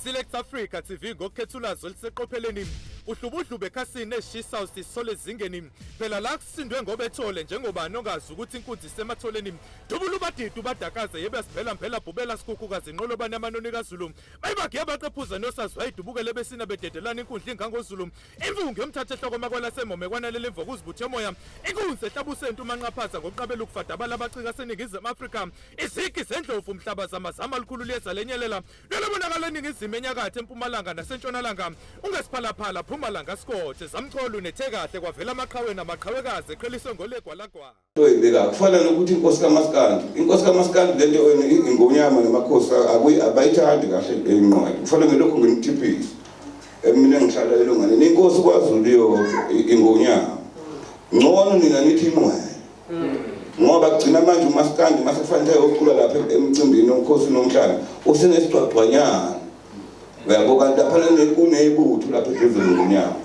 Select Africa TV ngokukhetha ulwazi oluseqopheleni, uhlubudlube ekhasini eshisayo sisole ezingeni. Phela la kusindwe ngobethole njengobani ongazi ukuthi inkunzi isematholeni. Dubula ubadidi ubadakaze yebe sivela mphela bhubela sikhukhukazi inqolobane amanoni kaZulu. Bayibagiya baqephuza nosazi wayidubukele besina bededelana inkundla ingangozulu. Imvungu yomthatha ehloko makwalasemome kwanalela imvo kuzibuthe moya. Inkunzi ehlabusento umanqaphaza ngokuqabela ukufadabala abacika seNingizimu Afrika. Izigi zendlovu mhlaba zamazama likhulu liyeza lenyelela. Lolobonakala eningizimu, enyakatho, empumalanga nasentshonalanga. Ungesiphalaphala phuma langa sikothe zamcholu nethe kahle kwavela amaqhawe namaqhawekazi eqheliswe ngolegwalagwala. Oyibeka kufana nokuthi inkosi kaMaskandi, inkosi kaMaskandi lento ingonyama namakhosi abayithandi kahle inqwadi. Kufanele ngilokhu nginithiphise. Mina ngihlala elunganeni, inkosi kwaZulu yodwa ingonyama. Ngcono nina nithi inqwele. Ngoba kugcina manje uMaskandi mase kufanele ayocula lapha emcimbini omkhosi nomhlanga usenesigcwagcwanyana. Uyabo, kanti laphana kunebutho lapha eduze nengonyama.